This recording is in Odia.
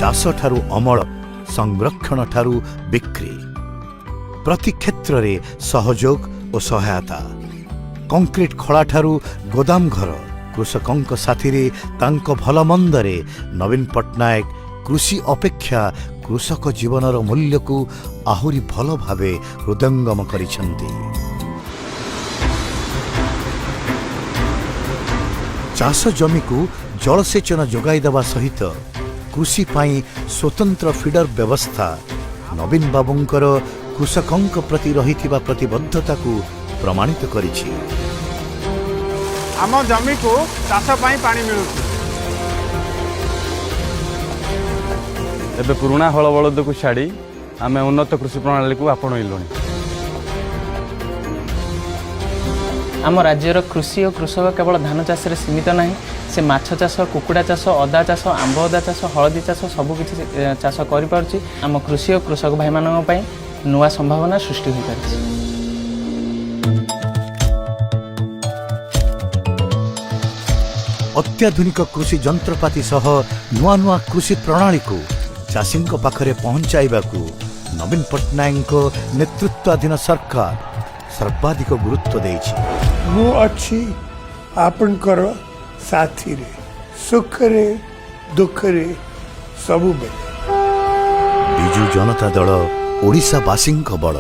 ଚାଷଠାରୁ ଅମଳ, ସଂରକ୍ଷଣଠାରୁ ବିକ୍ରି, ପ୍ରତି କ୍ଷେତ୍ରରେ ସହଯୋଗ ଓ ସହାୟତା। କଂକ୍ରିଟ ଖଳାଠାରୁ ଗୋଦାମ ଘର, କୃଷକଙ୍କ ସାଥିରେ ତାଙ୍କ ଭଲମନ୍ଦରେ ନବୀନ ପଟ୍ଟନାୟକ କୃଷି ଅପେକ୍ଷା କୃଷକ ଜୀବନର ମୂଲ୍ୟକୁ ଆହୁରି ଭଲ ଭାବେ ହୃଦୟଙ୍ଗମ କରିଛନ୍ତି। ଚାଷ ଜମିକୁ ଜଳସେଚନ ଯୋଗାଇ ଦେବା ସହିତ କୃଷି ପାଇଁ ସ୍ୱତନ୍ତ୍ର ଫିଡର ବ୍ୟବସ୍ଥା ନବୀନ ବାବୁଙ୍କର କୃଷକଙ୍କ ପ୍ରତି ରହିଥିବା ପ୍ରତିବଦ୍ଧତାକୁ ପ୍ରମାଣିତ କରିଛି। ଆମ ଜମିକୁ ଚାଷ ପାଇଁ ପାଣି ମିଳୁଛି। ଏବେ ପୁରୁଣା ହଳ ବଳଦକୁ ଛାଡ଼ି ଆମେ ଉନ୍ନତ କୃଷି ପ୍ରଣାଳୀକୁ ଆପଣେଇଲୁଣି। ଆମ ରାଜ୍ୟର କୃଷି ଓ କୃଷକ କେବଳ ଧାନ ଚାଷରେ ସୀମିତ ନାହିଁ। ସେ ମାଛ ଚାଷ, କୁକୁଡ଼ା ଚାଷ, ଅଦା ଚାଷ, ଆମ୍ବ ଅଦା ଚାଷ, ହଳଦୀ ଚାଷ, ସବୁକିଛି ଚାଷ କରିପାରୁଛି। ଆମ କୃଷି ଓ କୃଷକ ଭାଇମାନଙ୍କ ପାଇଁ ନୂଆ ସମ୍ଭାବନା ସୃଷ୍ଟି ହୋଇପାରିଛି। ଅତ୍ୟାଧୁନିକ କୃଷି ଯନ୍ତ୍ରପାତି ସହ ନୂଆ ନୂଆ କୃଷି ପ୍ରଣାଳୀକୁ ଚାଷୀଙ୍କ ପାଖରେ ପହଞ୍ଚାଇବାକୁ ନବୀନ ପଟ୍ଟନାୟକଙ୍କ ନେତୃତ୍ୱାଧୀନ ସରକାର ସର୍ବାଧିକ ଗୁରୁତ୍ୱ ଦେଇଛି। ମୁଁ ଅଛି ଆପଣଙ୍କର ସାଥିରେ, ସୁଖରେ ଦୁଃଖରେ, ସବୁବେଳେ। ବିଜୁ ଜନତା ଦଳ ଓଡ଼ିଶାବାସୀଙ୍କ ବଳ।